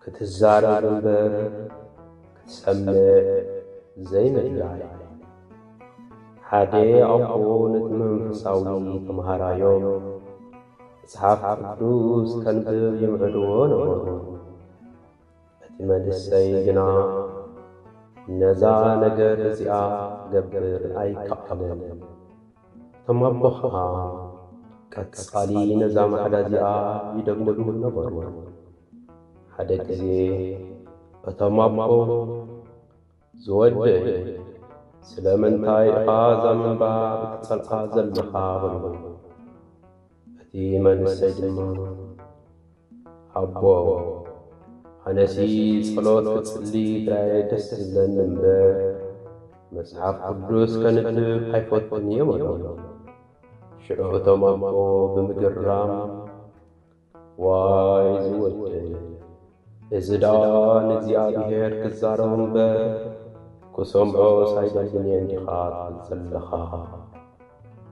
ክትዛረብ እምበር ክትሰምዕ ዘይምድላይ። ሓደ ኣቦ ነቲ መንፈሳዊ ተምሃራዮም መጽሓፍ ቅዱስ ከንብብ ይምዕድዎ ነበሩ። እቲ መንእሰይ ግና ነዛ ነገር እዚኣ ክገብር ኣይከኣለን። እቶም ኣቦ ኸኣ ቀጻሊ ነዛ ማዕዳ እዚኣ ይደግምሉ ነበሩ። ሓደ ግዜ እቶም ኣቦ፣ "ዝወደይ፣ ስለምንታይ ኢኻ እዛ ምንባብ ትጸልኣ ዘለኻ?" በልዎ። እቲ መንእሰይ ድማ፣ "ኣቦ፣ ኣነሲ ጸሎት ክጽሊ ጥራይ ደስ ዝብለኒ እምበር፣ መጽሓፍ ቅዱስ ከንብብ ኣይፈቱን እየ" በሎም። ሽዑ እቶም ኣቦ ብምግራም፣ "ዋይ ዝወደይ፣ እዚ ደኣ ንእግዚኣብሔር ክዛረብ እምበር ክሰምዖስ ኣይደልን እየ እንዲኻ ትብል ዘለኻ?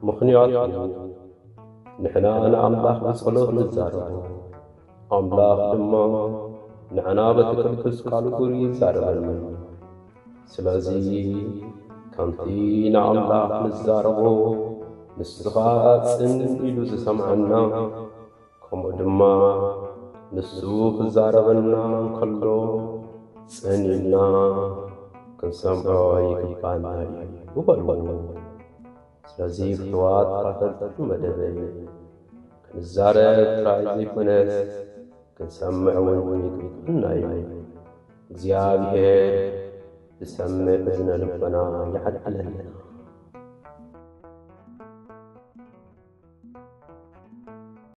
ምኽንያቱ ንሕና ንኣምላኽ ብጸሎት ንዛረቦ፣ ኣምላኽ ድማ ንዓና በቲ ቅዱስ ቃሉ እግሩ ይዛረበና። ስለዚ ከምቲ ንኣምላኽ ንዛረቦ ንሱ ኸኣ ጽን ኢሉ ዝሰምዓና፣ ከምኡ ድማ ንሱ ክዛረበና እንከሎ ጽን ኢልና ክንሰምዖ ይግባና እዩ" በልዎ። ስለዚ ፍትዋት ተኸታተልቲ መደበይ፣ ክንዛረብ ጥራይ ዘይኮነስ ክንሰምዕ እውን ይግባና እዩ። እግዚኣብሔር ዝሰምዕ እዝነ ልቦና ይዓድለና።